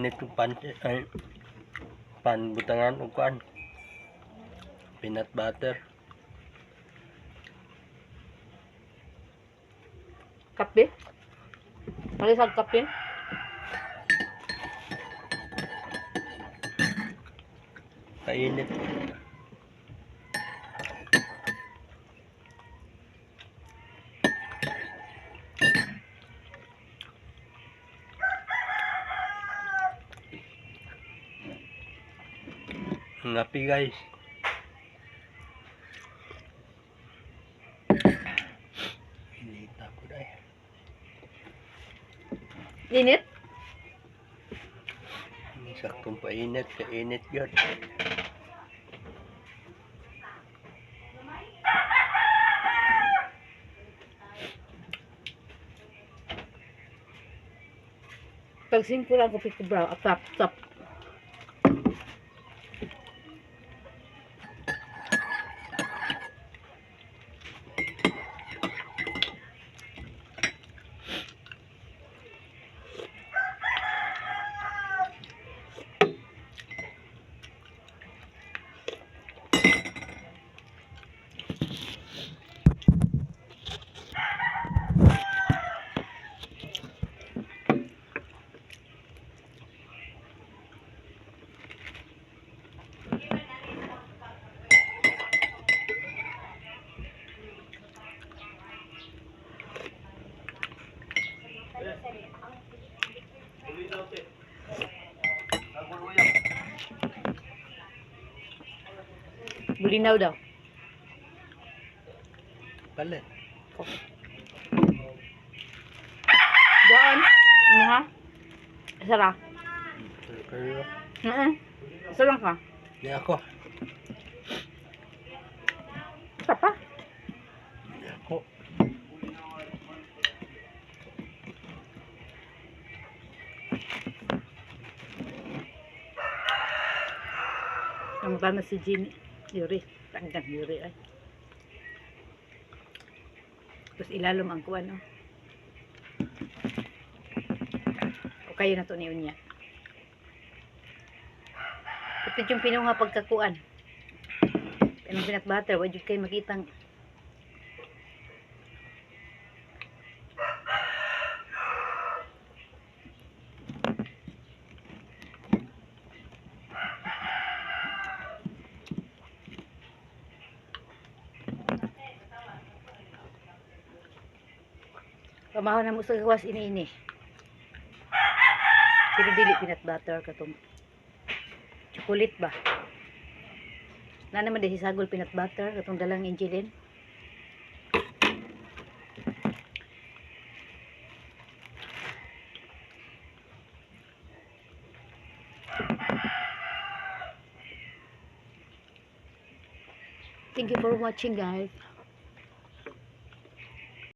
Painit yung pan, ay, pan butangan og kuan. Peanut butter. Kape? Palisag kape? Painit. Ang api, guys. Inita ko dahil. Init? Saktong painit, kainit yun. Pag 5 lang ko pito bro. Tap, tap. Bulinaw daw. Palit. Doon. Ano ha? Isa ra. Pero, Isa lang ka. di ako. Isa pa. Di ako. Ang na si Jimmy. Yuri. Tanggang Yuri ay. Tapos ilalom ang kuwan, oh. O kayo na to ni Unya. Kapit yung pinunga pagkakuan. Anong peanut butter, wag yun kayo makitang. Pamahon na mo sa gawas ini-ini. Pero dili peanut butter katong chocolate ba? Na naman di si sagol peanut butter katong dalang Angelin. Thank you for watching, guys.